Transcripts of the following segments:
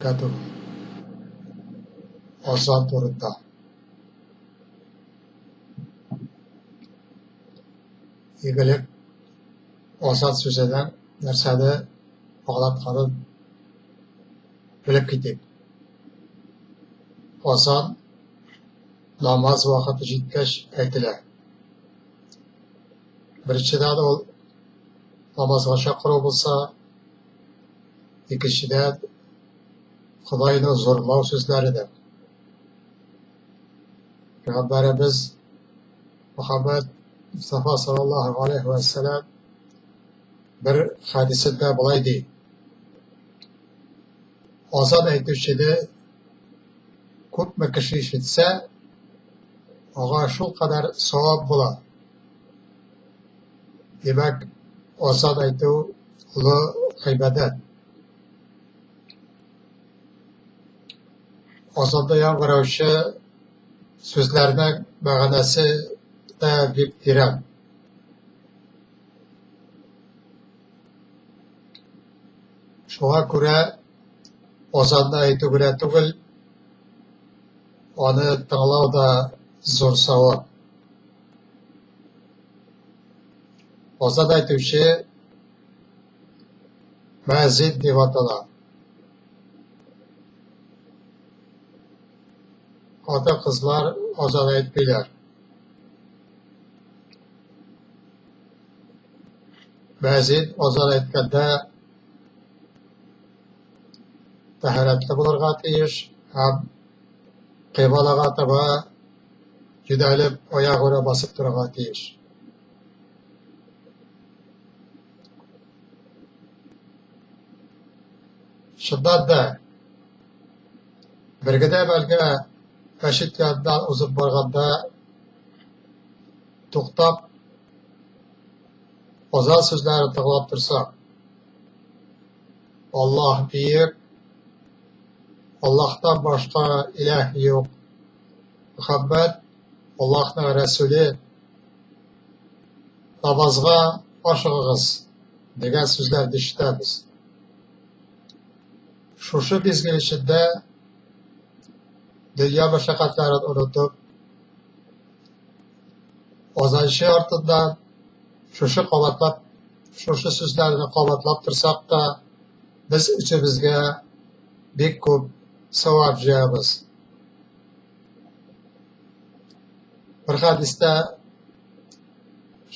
Бәрәкәтүһ. Азан турында. Игелек азан сүзенең нәрсәне аңлатканын белеп китик. Азан намаз вакыты җиткәч әйтелә. Беренчедән, ул намазга чакыру булса, икенчедән, Ходайны зурлау сүзләре дә. Пәйгамбәребез Мөхәммәд Мустафа саллаллаһу алейһи вә сәлләм бер хәдисендә болай ди: Азан әйтүчене күпме кеше ишетсә, аңа шулкадәр савап була. Димәк, азан әйтү олы гыйбадәт. Азанда яңгыраучы сүзләрнең мәгънәсе дә бик тирән. Шуңа күрә азанны әйтү генә түгел, аны тыңлау да зур савап. Азан әйтүче мөәззин дип атала. Хатын-кызлар азан әйтмиләр. Мөәззин азан әйткәндә тәһарәтле булырга тиеш һәм кыйблага таба юнәлеп аягүрә басып торырга тиеш. Чыннан да, бер генә мәлгә мәчет яныннан узып барганда туктап, азан сүзләрен тыңлап торсак, Аллаһ бөек, Аллаһтан башка иләһ юк, Мөхәммәд Аллаһның Рәсүле, намазга ашыгыгыз дигән сүзләрне ишетәбез. Шушы мизгел эчендә дөнья мәшәкатьләрен онытып, азанчы артыннан шушы кабатлап, шушы сүзләрне кабатлап торсак та, без үзебезгә бик күп савап җыябыз. Бер хәдистә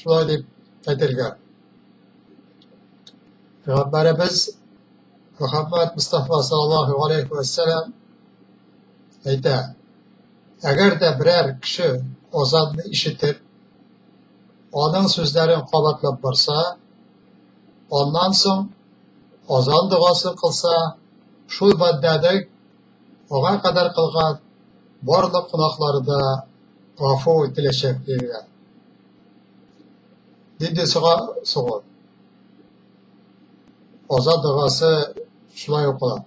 шулай дип әйтелгән. Пәйгамбәребез Мөхәммәд Мустафа саллаллаһу алейхи вә сәлләм әйтә: Әгәр дә берәр кеше азанны ишетеп, аның сүзләрен кабатлап барса, аннан соң азан догасын кылса, шул бәндәнең аңа кадәр кылган барлык гөнаһлары да гафу ителәчәк, диелгән. Нинди сога соң ул? Азан догасы шулай укыла.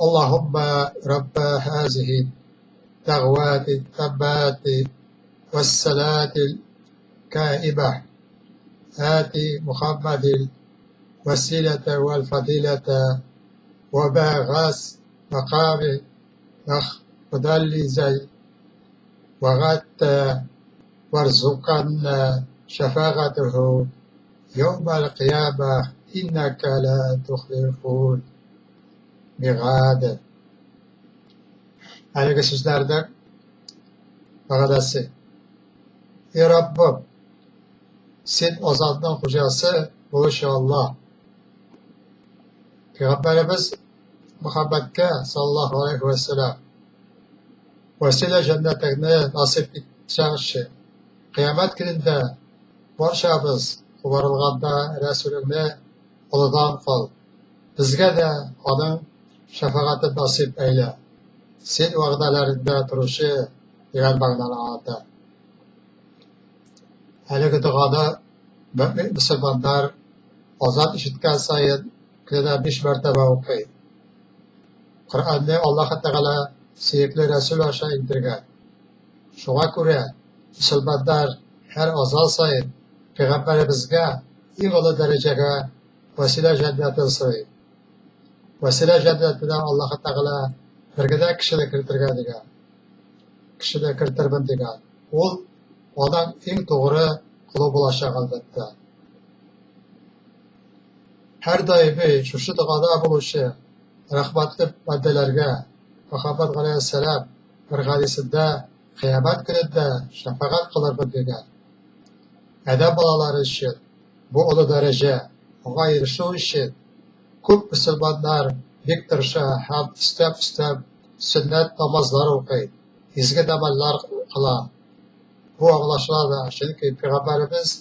Аллаһумма рабба һазихи дәгъвати таммати вассалати каима ати Мухаммадил василата вал фадилата ва багас мақами махмудаллизай вагатта варзуканна шафагатуху يوم القيامة إنك لا تخلف الميعاد. Әлеге сүзләрнең мәгънәсе: И Раббым, син азанның хуҗасы булучы Аллаһ. Пәйгамбәребез Мөхәммәдкә, саллаллаһу алейһи вә сәлләм, вәсилә җәннәтеңне насыйп итсәңче. Кыямәт көнендә барчабыз кубарылганда Рәсүлеңне олыдан кыл. Безгә дә аның шәфәгатен насыйп әйлә. Син вәгъдәләреңдә торучы дигән мәгънәне аңлата. Әлеге доганы мөэмин мөселманнар азан ишеткән саен көненә биш мәртәбә укый. Коръәнне Аллаһы Тәгалә сөекле Рәсүл аша иңдергән. Шуңа күрә мөселманнар һәр азан саен пәйгамбәребезгә иң олы дәрәҗәгә вәсилә җәннәтен сорый. Вәсилә җәннәтенә Аллаһы Тәгалә бер генә кешене кертергә дигән. Кешене кертермен дигән. Ул аның иң тугры колы булачак, әлбәттә. Һәр даими шушы догада булучы рәхмәтле бәндәләргә Мөхәммәд галәйһиссәлам бер хәдисендә кыямәт көнендә шәфәгать кылырмын дигән. Адәм балалары өчен бу олы дәрәҗә, аңа ирешү өчен күп мөселманнар бик тырыша һәм өстәп-өстәп сөннәт намазлар укый, изге гамәлләр кыла. Бу аңлашыла да, чөнки Пәйгамбәребез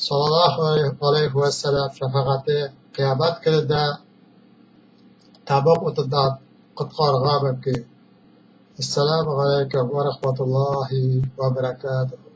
саллаллаһу галәйһи вә сәлләм шәфәгате кыямәт көнендә тәмуг утыннан коткарырга мөмкин. Әссәламү галәйкүм вә рахматуллаһи вә бәрәкәтүһ.